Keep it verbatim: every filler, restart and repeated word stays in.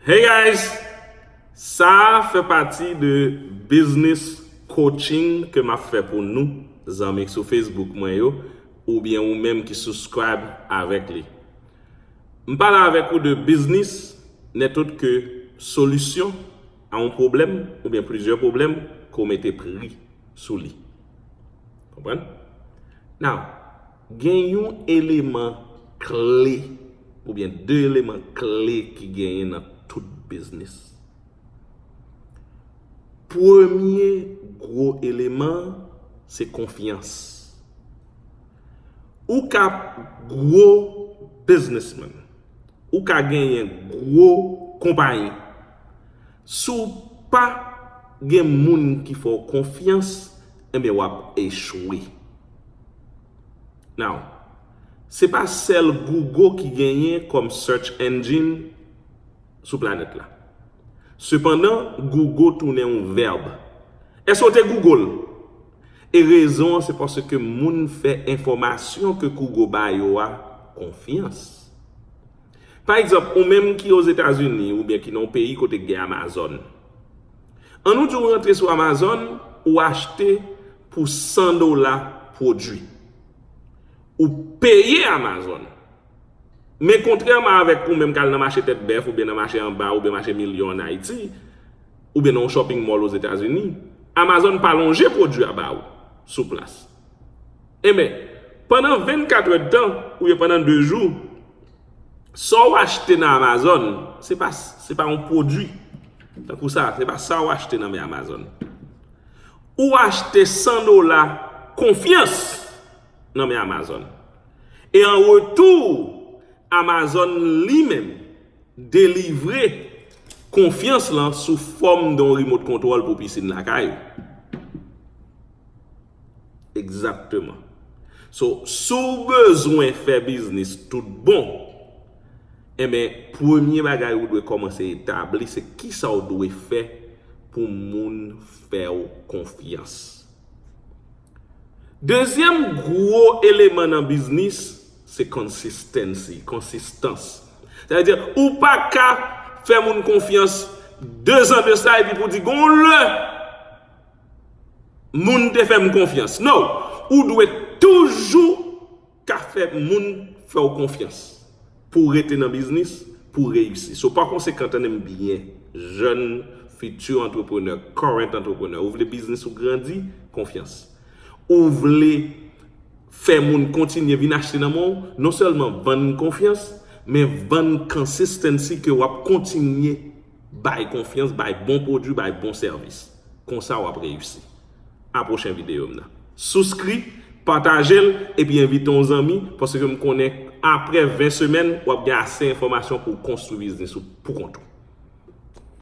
Hey guys! Sa a fè pati de business coaching ke m ap fè pou nou, zanmi sou Facebook mwen yo, oubyen ou menm ki subscribe avèk li. M pale avèk ou de business, nètòt ke solisyon a yon pwoblèm oubyen plizyè pwoblèm ke w mete pri sou li. Konprann? Now, gen yon eleman kle, oubyen de eleman kle ki genyen nan tout biznis. Premye gwo eleman, se konfyans. Ou ka gwo businessman, ou ka genyen gwo konpayi. Si w pa gen moun ki fè w konfyans, enben w ap echwe. Now, se pa sèl Google ki genyen kòm search engine sou planèt la. Sepandan, Google tounen yon vèb. Èske w te Google? E rezon an, se paske moun fè enfòmasyon ke Google ba yo a konfyans. Pa egzanp, ou menm ki Ozetazini oubyen ki nan yon peyi kote gen Amazon. Annou di w rantre sou Amazon, ou achte pou san dola pwodui. Ou peye Amazon. Men kontrèman avèk ou menm k al nan mache Tèt Bèf oubyen nan mache Anba oubyen mache Milyon ann Ayiti, oubyen nan yon shopping mall Ozetazini, Amazon pa lonje pwodui a ba ou sou plas. Enben, pandan vennkat èdtan, oubyen pandan de jou, sa w achte nan Amazon, se pa, se pa yon pwodui. Tankou sa, se pa sa w achte nan men Amazon. Ou achte san dola konfyans nan men Amazon. E an retou, Amazon li menm delivre konfyans lan sou fòm de yon remote control pou pisin lakay ou. Egzakteman. So, si w bezwen fè biznis tout bon, enben, premye bagay ou dwe kòmanse etabli, se kisa w dwe fè pou moun fè w konfyans. Dezyèm gwo eleman nan biznis, se consistency, konsistans. Sa vle di, ou pa ka fè moun konfyans de zan de sa epi pou di, gon lè, moun te fè m konfyans. No! Ou dwe toujou ka fè moun fè w konfyans pou w rete nan biznis, pou w reyisi. So, pa konsekan, tande m byen, jèn, fiti antreprenè, current antreprenè, ou vle biznis ou grandi, konfyans. Ou vle fè moun kontinye vin achte nan men w, non sèlman vann konfyans, men vann consistency ke w ap kontinye bay konfyans, bay bon pwodui, bay bon sèvis. Konsa w ap reyisi. A pwochen videyo m nan. Souskri, pataje l, epi envite yon zanmi, paske m konnen apre ven semèn, w ap gen ase enfòmasyon pou w konstwi biznis ou pou kont ou.